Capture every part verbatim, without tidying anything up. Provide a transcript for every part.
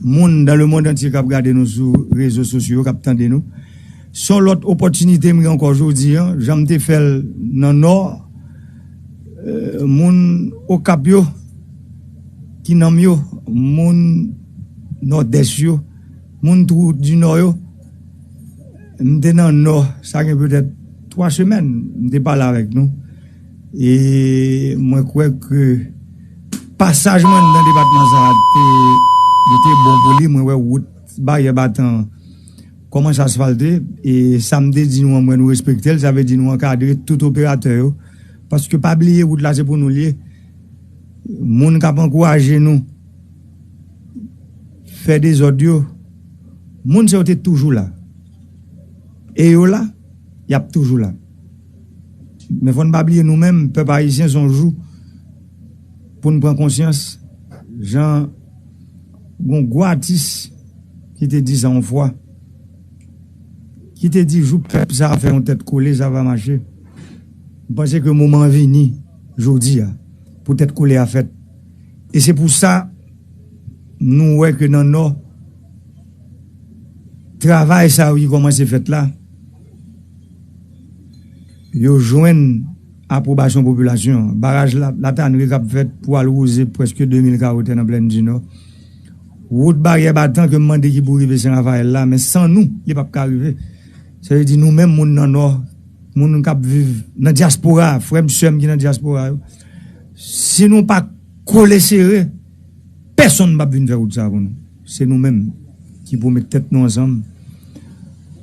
moun dans le monde entier k ap gade nou sou rezo sosyo yo, k ap tande nou. Se yon lòt opòtinite m gen ankò jodi a, jan m te fè l nan Nò, euh, moun Okap yo, ki nan m yo, moun Nòdès yo, moun Twou di Nò yo, m te nan Nò, sa gen petèt twa semèn, m te pale avèk nou. E mwen kwè ke pasaj mwen nan depatman sa a te, li te bon pou li. Mwen wè wout Baryè Batan kòmanse asfalte. E sa m te di nou an, mwen nou respekte l, sa vle di nou ankadre tout operatè yo. Paske pa bliye wout la se pou nou l ye. Moun k ap ankouraje nou fè dezòd yo, moun sa yo te toujou la. E yo la, y ap toujou la. Men fò n pa bliye nou menm, pèp ayisyen, se yon jou pou n pran konsyans, jan gon gwo atis ki te di sa yon fwa, ki te di jou pèp sa a fè yon tèt kole, sa va mache. M panse ke moman an vini jodi a pou tèt kole a fèt. E se pou sa nou wè ke nan Nò, travay sa yo ki kòmanse fèt la, yo jwenn apwobasyon popilasyon an. Baraj la, Latanri k ap fèt pou al wouze prèske de mil kawo tè nan Plèn di Nò. Wout Baryè Batan ke m mande ki pou rive Sen Rafayèl la, men san nou, li p ap ka rive. Sa vle di nou menm moun nan Nò, moun k ap viv nan dyaspora, frè m, sè m ki nan dyaspora yo, si nou pa kole sere, pèsonn p ap vin fè wout sa pou nou. Se nou menm ki pou met tèt nou ansanm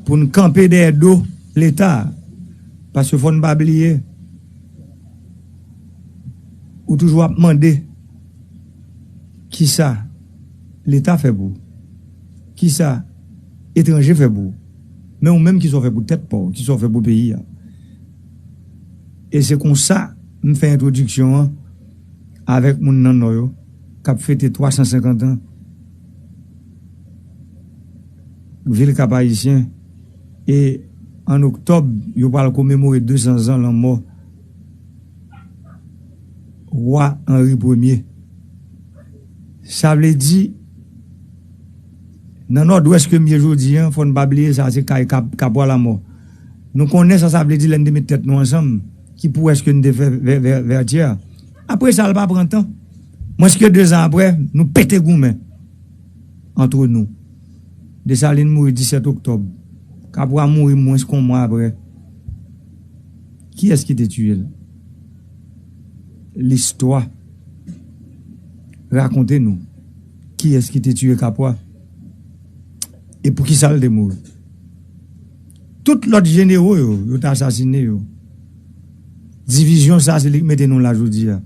pou n kanpe dèyè do Leta. Paske fò n pa bliye, ou toujou ap mande kisa Leta fè pou ou, kisa etranje fè pou ou. Men ou menm, kisa w fè pou tèt pa w, kisa w fè pou peyi a. E se konsa m fè entwodiksyon an avèk moun nan Nò yo, k ap fete twa san senkant an vil Kap Ayisyen. E an oktòb, yo pral komemore de san zan lanmò wa Henri Premye. Sa vle di, nan Nòdwès ke m ye jodi a, fò n pa bliye sa, se kay Kap-, Kapwa Lamò. Nou konnen sa sa vle di lè n te met tèt nou ansanm, ki pwomès ke n te fè Vè-, Vè-, Vètyè a. Apre sa, l pa pran tan. Mwens ke de zan apre, nou pete goumen antre nou. Desalin mouri disèt oktòb. Kapwa mouri mwens ke yon mwa apre. Kiyès ki te tiye l? Listwa rakonte nou kiyès ki te tiye Kapwa e poukisa l te mouri. Tout lòt jenewo yo, yo te asasine yo. Divizyon sa, se li k mete nou la jodi a.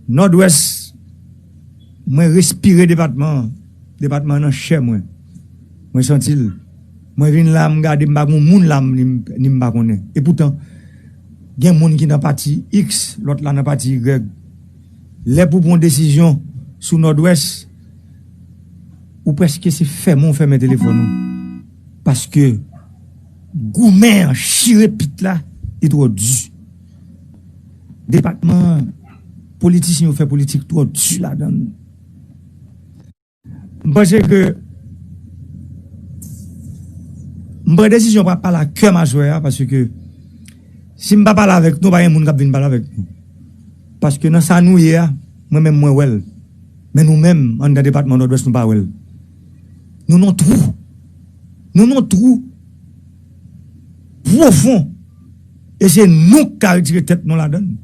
Nòdwès, mwen respire depatman an. Depatman an nan chè mwen. Mwen santi l. Mwen vin la, m gade, m pa gen moun la, m, ni m, ni m pa konnen. E poutan, gen moun ki nan pati X, lòt la nan pati Y. Lè pou pran desizyon sou Nòdwès, ou prèske se fèmen w fèmen telefòn ou. Paske goumen an, chire pit la, li twò di. Depatman an, politisyen yo fè politik twò di ladan l. M panse ke m pran desizyon pou pale ak kè m aswè a, paske si m pa pale avèk nou, pa gen moun k ap vin pale avèk nou. Paske nan sa nou ye a, mwen menm mwen wè l. Men nou menm, anndan depatman Nòdwès, nou pa wè l. Nou nan twou. Nou nan twou pwofon. E se nou k ka retire tèt nou ladan l.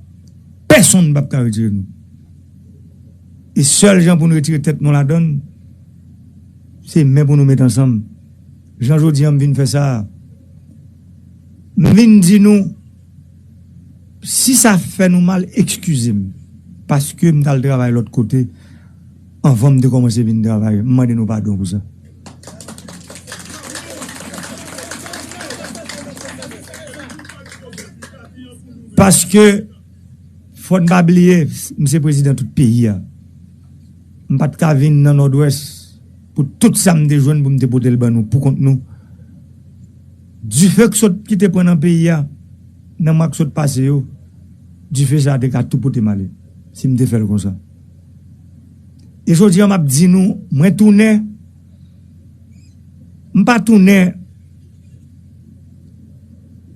Pèsonn p ap ka retire nou. E sèl jan pou nou retire tèt nou ladan l, se men pou nou met ansanm. Jan jodi a m vin fè sa a, m vin di nou, si sa fè nou mal, eskize m. Paske m t al travay lòt kote, anvan m te kòmanse vin travay. M mande nou padon pou sa. Paske, fò n pa bliye, m se prezidan tout peyi a. M pa t ka vin nan Nòdwès pou tout sa m te jwenn pou m te pote l ban nou, pou kont nou. Dife k sot, ki te pran nan peyi a, nan mwa k sot pase yo, dife sa a te ka tou pote m ale, si m te fè l konsa. E jodi a, m ap di nou, mwen tounen, m pa tounen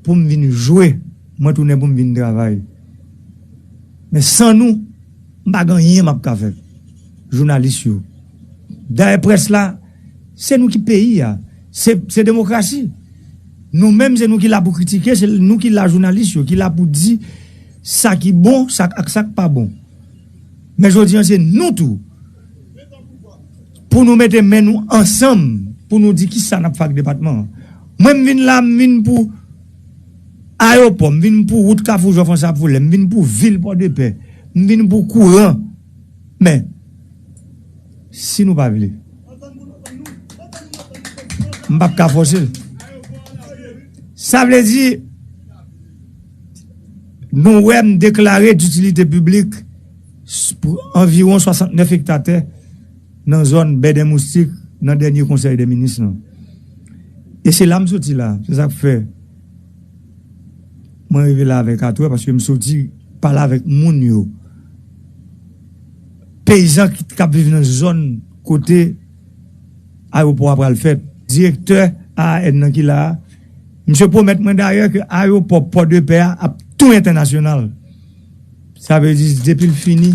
pou m vin jwe, mwen tounen pou m vin travay. Men san nou, m pa gen anyen m ap ka fè. Jounalis yo. Dayè près la, se nou ki peyi a. Se, se demokrasi. Nou menm, se nou ki la pou kritike, se nou ki la jounalis yo, ki la pou di sa ki bon, sa, ak sa k pa bon. Men jodi a, se nou tou. Pou nou mete men nou ansanm, pou nou di ki sa n ap fè ak depatman an. Mwen, m vin la, m vin pou ayewopò, m vin pou wout Kafou Jan Franswa ap vole, m vin pou vil Pòdepè, m vin pou kouran. Men, si nou pa vle, m p ap ka fòse l. Sa vle di, nou wè m deklare ditilite piblik s-, pou anviwon swasantnèf ekta tè nan zòn Bèdè Moustik nan dènye konsèy dè minis lan. E se la m soti la. Se sa k fè mwen rive la avè katrè, paske m soti pale avèk moun yo. Peyizan ki, k ap viv nan zòn kote ayewopò a pral fèt. Direktè A A N nan ki la a, misye pwomèt mwen dayè ke ayewopò Pòdepè a ap tou entènasyonal. Sa vle di, depi l fini,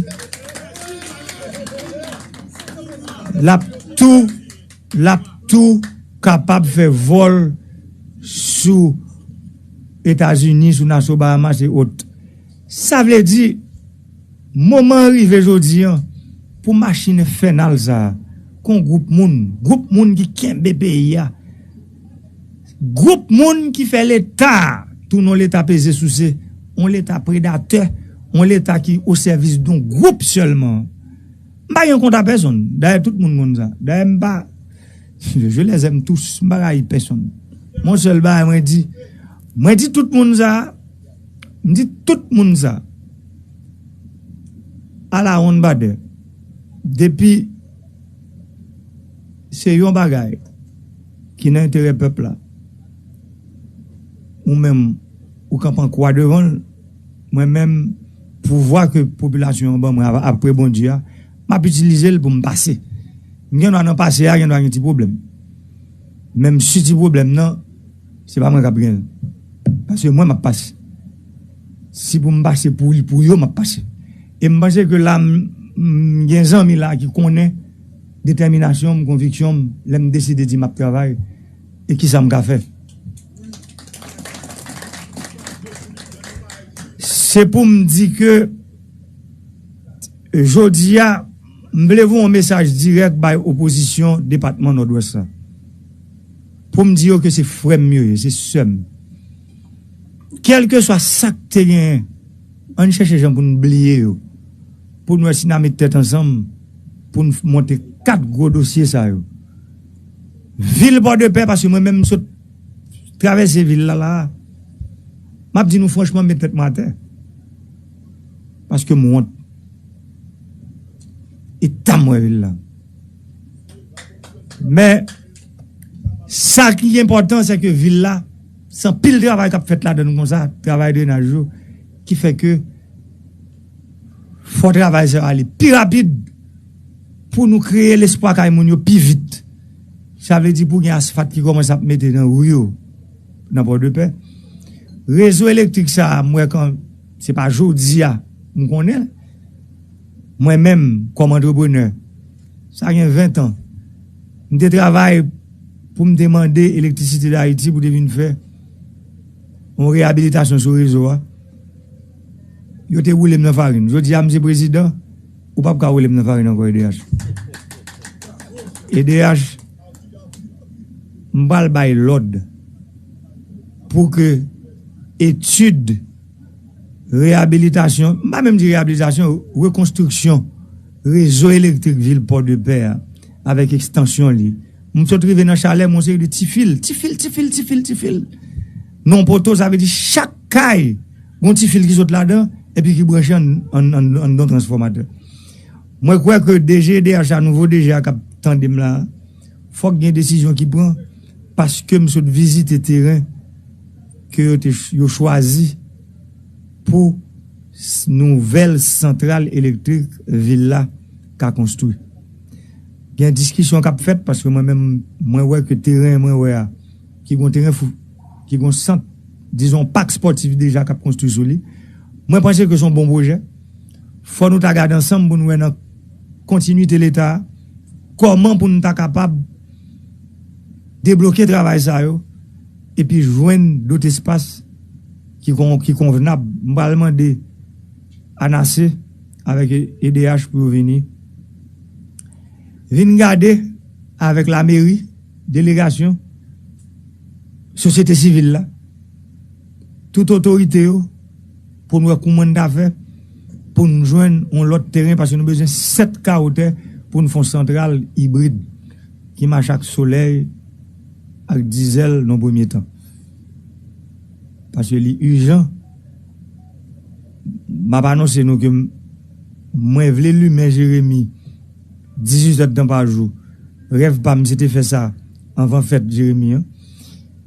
l ap tou, l ap tou kapab fè vòl sou Etazini, sou Naso, Bahamas e ot. Sa vle di, moman an rive jodi an pou machin enfènal sa a, kon gwoup moun, gwoup moun ki kenbe peyi a, gwoup moun ki fè Leta a tounen yon Leta peze souse, yon Leta predatè, yon Leta ki o sèvis de yon gwoup sèlman. M pa gen kont a pèsonn. Dayè, tout moun konn sa. Dayè, m pa, je, je les aime tous. M pa rayi pèsonn. Mon sèl bagay, mwen di, mwen di tout moun sa, m di tout moun sa, a la honn badè. Depi se yon bagay ki nan enterè pèp la, ou menm, ou kanpe an kwa devan l, mwen menm, pouvwa ke popilasyon an ban mwen ap-, apre Bondye a, m ap itilize l pou m pase. M gen dwa nan pase a, gen dwa gen ti pwoblèm. Men m si ti pwoblèm nan, se pa mwen k ap gen l. Paske mwen, m ap pase. Si pou m pase pou, pou yo, m ap pase. E m panse ke la, m, m gen zanmi la ki konnen detèminasyon m, konviksyon m, lè m deside di m ap travay, e kisa m ka fè. Se pou m di ke jodi a, m vle voye yon mesaj dirèk bay opozisyon depatman Nòdwès la. Pou m di yo ke se frè m yo ye, se sè m. Kèlkeswa sa k te genyen, ann chèche jan pou n bliye yo. Pou n wè si n a met tèt ansanm, pou n monte kat gwo dosye sa yo. Vil Pòdepè, paske mwen menm m sot travèse vil la, la a. M ap di nou franchman, m met tèt mwen atè. Paske m wont. Eta m wè vil la. Men, sa ki enpòtan, se ke vil la, se anpil travay k ap fèt ladan l konsa, travay drenaj yo, ki fè ke fò travay sa yo ale pi rapid pou nou kreye lespwa kay moun yo pi vit. Sa vle di pou gen asfalt ki kòmanse ap mete nan ri yo, nan Pòdepè. Rezo elektrik sa a, m wè kan, se pa jodi a m konnen l. Mwen menm, kòm antreprenè, sa gen ven tan, m te travay pou m te mande Elektrisite Dayiti pou te vin fè yon reyabilitasyon sou rezo a. Yo te woule m nan farin. Jodi a, m se prezidan, ou p ap ka woule m nan farin ankò, E D H. E D H, m pral bay lòd pou ke etid reyabilitasyon, m pa menm di reyabilitasyon, rekonstriksyon rezo elektrik vil Pòdepè a, avèk ekstansyon li. M sot rive nan Chalè, m wè yon seri de ti fil, ti fil, ti fil, ti fil, ti fil. Nan yon poto, sa vle di chak kay, gon ti fil ki sot ladan, epi ki branche an, an, an, anndan transfòmatè. Mwen kwè ke D G E D H la, nouvo D G a k ap tande m la, fòk gen desizyon ki pran, paske m sot vizite teren ke yo te, yo chwazi pou s-, nouvèl santral elektrik vil la ka konstwi. Gen diskisyon k ap fèt, paske mwen menm, mwen wè ke teren mwen wè a, ki gon teren fou, ki gon sant, dizon, pak spòtif deja k ap konstwi sou li. Mwen panse ke se yon bon pwojè. Fò nou ta gade ansanm pou nou wè nan kontinite Leta a, kòman pou nou ta kapab debloke travay sa yo, epi jwenn dòt espas ki kon-, ki konvnab. M pral mande ANACE avèk E D H pou yo vini. Vin gade avèk lameri, delegasyon, sosyete sivil la, tout otorite yo, pou n wè kouman n ta fè pou n jwenn yon lòt teren, paske nou bezwen sèt kawo tè pou n fè yon santral ibrid ki mache ak solèy, ak dizèl nan premye tan. Paske li ijan. M ap anonse nou ke m-, mwen vle limen Jeremi dizuit èdtan pa jou. Rèv pa m, se te fè sa anvan fèt Jeremi an.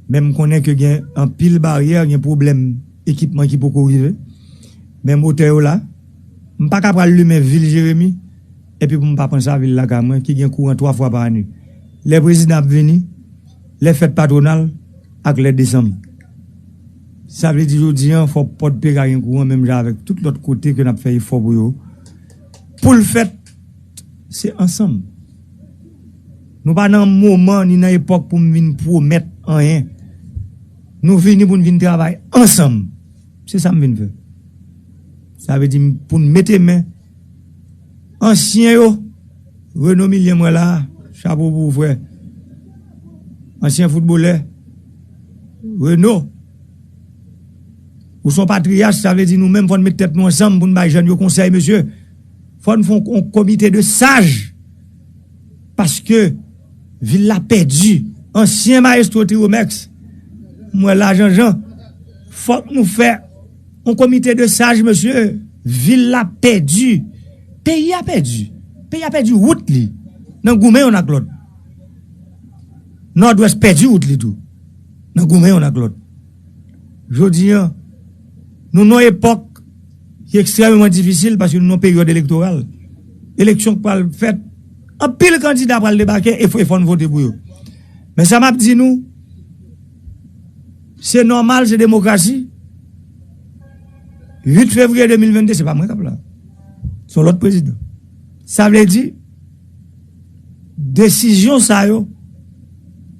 Men m konnen ke gen anpil baryè, gen pwoblèm ekipman ki poko rive. Men motè yo la, m pa ka pral limen vil Jeremi, epi pou m pa panse a vil lakay mwen, ki gen kouran twa fwa pa ane. Lè prezidan ap vini, lè fèt patwonal, ak lè desanm. Sa vle di jodi an, fò Pòdpe ka gen kouran menm jan avèk tout lòt kote ke n ap fè efò pou yo. Pou l fèt, se ansanm. Nou pa nan moman ni nan epòk pou m vin pwomèt anyen. Nou vini pou n vin travay ansanm. Se sa m vin fè. Sa vle di m pou n mete men. Ansyen yo, Reno Milyen mwen la, chapo pou ou, frè. Ansyen foutbolè, Reno. Ou se yon patriyach, sa vle di nou menm fò n met tèt nou ansanm pou n bay jèn yo konsèy, mesye. Fò n fè yon, yon komite de saj. Paske vil la pèdi. Ansyen mayestwo Tiromex, m wè la Janjan. Fòk nou fè yon komite de saj, mesye. Vil la pèdi. Peyi a pèdi. Peyi a pèdi wout li nan goumen youn ak lòt. Nòdwès pèdi wout li tou nan goumen youn ak lòt. Jodi an, nou nan yon epòk ki ekstrèmeman difisil paske nou nan yon peryòd elektoral. Eleksyon k pral fèt, anpil kandida pral debake e fò, e fò n vote pou yo. Men sa m ap di nou, se nòmal, se demokrasi. Uit fevriye de mil vennde, se pa mwen k ap la. Se yon lòt prezidan. Sa vle di, desizyon sa yo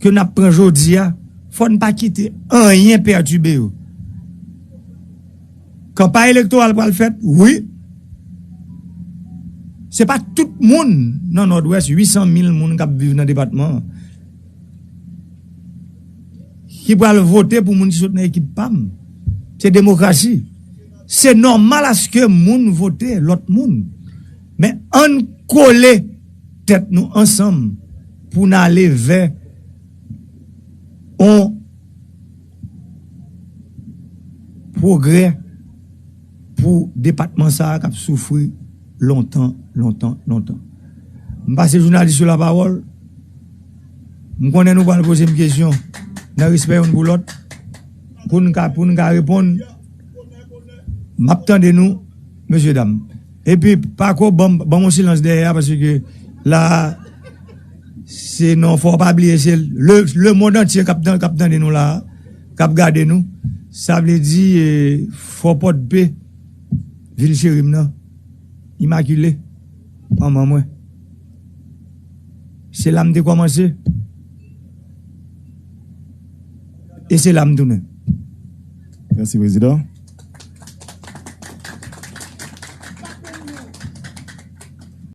ke n ap pran jodi a, fò n pa kite anyen pètibe yo. Kanpay elektoral pral fèt, wi. Se pa tout moun nan Nòdwès, uit san mil moun k ap viv nan depatman an, ki pral vote pou moun ki sot nan ekip pa m. Se demokrasi. Se nòmal aske moun vote lòt moun. Men ann kole tèt nou ansanm pou n ale vè yon pwogrè pou depatman sa a k ap soufri lontan, lontan, lontan. M pase jounalis yo lapawòl. M konnen nou pral poze m kesyon nan respè youn pou lòt. Pou n ka, pou n ka reponn, m ap tande nou, mesye dam. Epi, pako, ban m, ban m yon silans dèyè a, paske la, se non, fò w pa bliye, se le, lemonn antye k ap tan-, k ap tande nou la a, k ap gade nou. Sa vle di, e, fò Pòdpe, vil cheri m nan, Imakile, manman mwen. Se la m te kòmanse. E se la m tounen. Mèsi, prezidan.